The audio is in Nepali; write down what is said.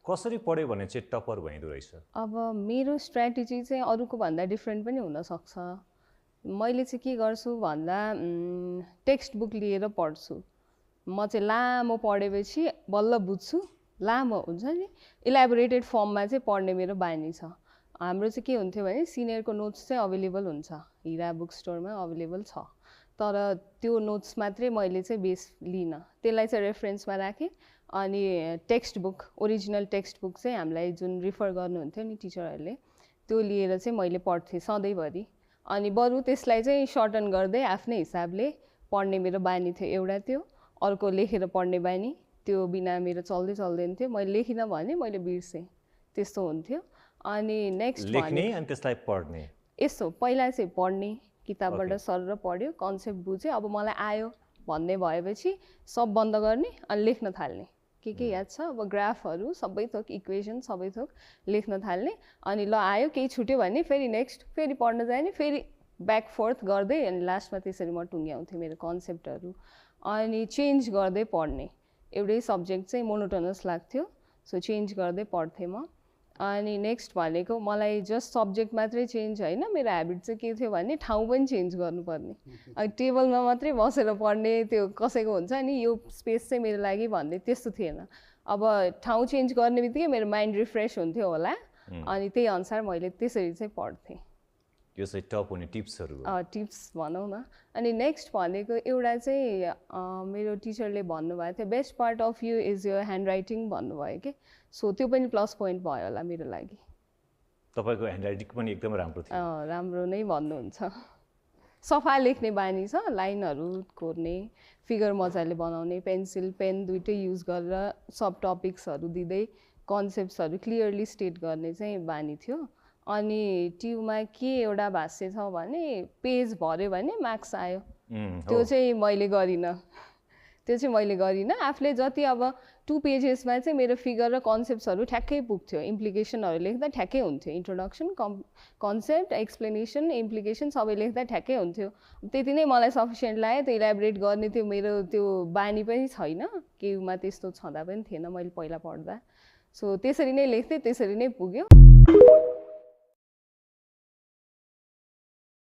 कसरी पढ्यो भने चाहिँ टपर भइदो रहेछ? अब मेरो स्ट्र्याटेजी चाहिँ अरूको भन्दा डिफ्रेन्ट पनि हुन सक्छ। मैले चाहिँ के गर्छु भन्दा टेक्स्ट बुक लिएर पढ्छु। म चाहिँ लामो पढेपछि बल्ल बुझ्छु। लामो हुन्छ नि, इलाबोरेटेड फर्ममा चाहिँ पढ्ने मेरो बानी छ। हाम्रो चाहिँ के हुन्थ्यो भने सिनियरको नोट्स चाहिँ अवेलेबल हुन्छ, हिरा बुक स्टोरमा अवेलेबल छ, तर त्यो नोट्स मात्रै मैले चाहिँ बेस लिन, त्यसलाई चाहिँ रेफरेन्समा राखेँ। अनि text book, original text book चाहिँ हामीलाई जुन रिफर गर्नुहुन्थ्यो नि टिचरहरूले, त्यो लिएर चाहिँ मैले पढ्थेँ सधैँभरि। अनि बरु त्यसलाई चाहिँ सर्टन गर्दै आफ्नै हिसाबले पढ्ने मेरो बानी थियो। एउटा त्यो, अर्को लेखेर पढ्ने बानी, त्यो बिना मेरो चल्दैन थियो। मैले लेखिनँ भने मैले बिर्सेँ, त्यस्तो हुन्थ्यो। अनि नेक्स्ट लेख्ने अनि त्यसलाई पढ्ने, यसो पहिला चाहिँ पढ्ने, किताबबाट सर पढ्यो, कन्सेप्ट बुझ्यो, अब मलाई आयो भन्ने भएपछि सब बन्द गर्ने अनि लेख्न थाल्ने। के याद छ, अब ग्राफहरू सबै थोक, इक्वेसन सबै थोक लेख्न थाल्ने। अनि ल आयो, केही छुट्यो भने फेरि नेक्स्ट फेरि पढ्न जाने, फेरि ब्याक फोर्थ गर्दै, अनि लास्टमा त्यसरी म टुङ्ग्याउँथेँ मेरो कन्सेप्टहरू। अनि चेन्ज गर्दै पढ्ने, एउटै सब्जेक्ट चाहिँ मोनोटोनस लाग्थ्यो, सो चेन्ज गर्दै पढ्थेँ म। अनि नेक्स्ट भनेको मलाई जस्ट सब्जेक्ट मात्रै चेन्ज होइन, मेरो ह्याबिट चाहिँ के थियो भने ठाउँ पनि चेन्ज गर्नुपर्ने। अनि टेबलमा मात्रै बसेर पढ्ने, त्यो कसैको हुन्छ नि यो स्पेस चाहिँ मेरो लागि भन्ने, त्यस्तो थिएन। अब ठाउँ चेन्ज गर्ने बित्तिकै मेरो माइन्ड रिफ्रेस हुन्थ्यो होला, अनि त्यही अनुसार मैले त्यसरी चाहिँ पढ्थेँ। यो चाहिँ टप हुने टिप्सहरू, टिप्स भनौँ न। अनि नेक्स्ट भनेको एउटा चाहिँ मेरो टिचरले भन्नुभएको थियो, best part of you is your hand writing भन्नुभयो कि, सो त्यो पनि प्लस पोइन्ट भयो होला मेरो लागि। तपाईँको ह्यान्ड राइटिङ पनि एकदम राम्रो थियो? राम्रो नै भन्नुहुन्छ। सफा लेख्ने बानी छ, लाइनहरू कोर्ने, फिगर मजाले बनाउने, पेन्सिल पेन दुइटै युज गरेर सब टपिक्सहरू दिँदै कन्सेप्ट्सहरू क्लियरली स्टेट गर्ने चाहिँ बानी थियो। अनि ट्युमा के एउटा भाष्य छ भने पेज भर्यो भने मार्क्स आयो, त्यो चाहिँ मैले गरिनँ। आफूले जति अब 2 पेजेसमा चाहिँ मेरो फिगर र कन्सेप्ट्सहरू ठ्याक्कै पुग्थ्यो, इम्प्लिकेसनहरू लेख्दा ठ्याक्कै हुन्थ्यो, इन्ट्रोडक्सन, कन्सेप्ट, एक्सप्लेनेसन, इम्प्लिकेसन सबै लेख्दा ठ्याक्कै हुन्थ्यो। त्यति नै मलाई सफिसियन्ट लाग्यो। त्यो इलाबोरेट गर्ने त्यो मेरो त्यो बानी पनि छैन, केहीमा त्यस्तो छँदा पनि थिएन मैले पहिला पढ्दा। सो त्यसरी नै लेख्थेँ, त्यसरी नै पुग्यो।